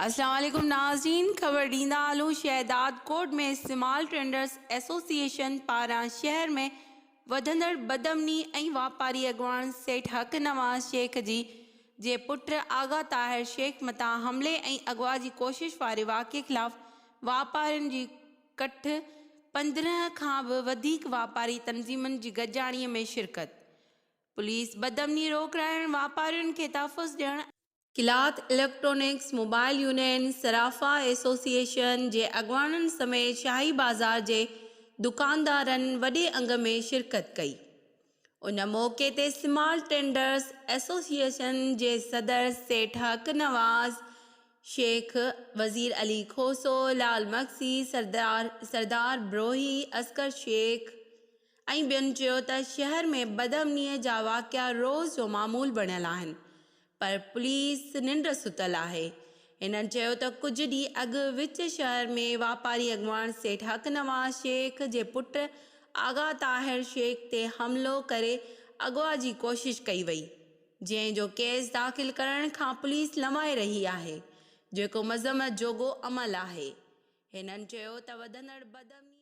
اسلام عليڪم ناظرين خبر ڏيندا هلون شهداد ڪوٽ ۾ سمال ٽريڊرز ايسوسيئيشن پاران شهر ۾ وڌندڙ بدامني ۽ واپاري اڳواڻ سيٺ حق نواز شيخ جي جي پٽ آغا طاهر شيخ مٿان حملي ۽ اغوا جي ڪوشش واري واقعي خلاف واپارين جي ڪٺ 15 کان به وڌيڪ واپاري تنظيمن جي گڏجاڻي ۾ شرڪت پوليس بدامني روڪرائڻ واپارين کي تحفظ ڏيڻ قلات اليڪٽرانڪس، موبائل يونين، صرافا ايسوسيئيشن جي اڳواڻن سميت شاهي بازار جي دڪاندارن وڏي انگ ۾ شرڪت ڪئي. ان موقعي تي سمال ٽريڊرز ايسوسيئيشن جي صدر سيٺ حق نواز شيخ، وزير علي کوسو، لال مگسي، سردار سردار بروهي، اصغر شيخ ۽ ٻين چيو ته شهر ۾ بدامني جا واقعا روز جو معمول بڻيل آهن پر پوليس ننڊ ستل آهي. هنن چيو ته ڪجهه ڏينهن اڳ وچ شهر ۾ واپاري اڳواڻ سيٺ حق نواز شيخ جي پٽ آغا طاهر شيخ تي حملو ڪري اغوا جي ڪوشش ڪئي وئي جنهن جو ڪيس داخل ڪرڻ کان پوليس لنوائي رهي آهي جيڪو مذمت جوڳو عمل آهي. هنن چيو ته وڌندڙ بدامني.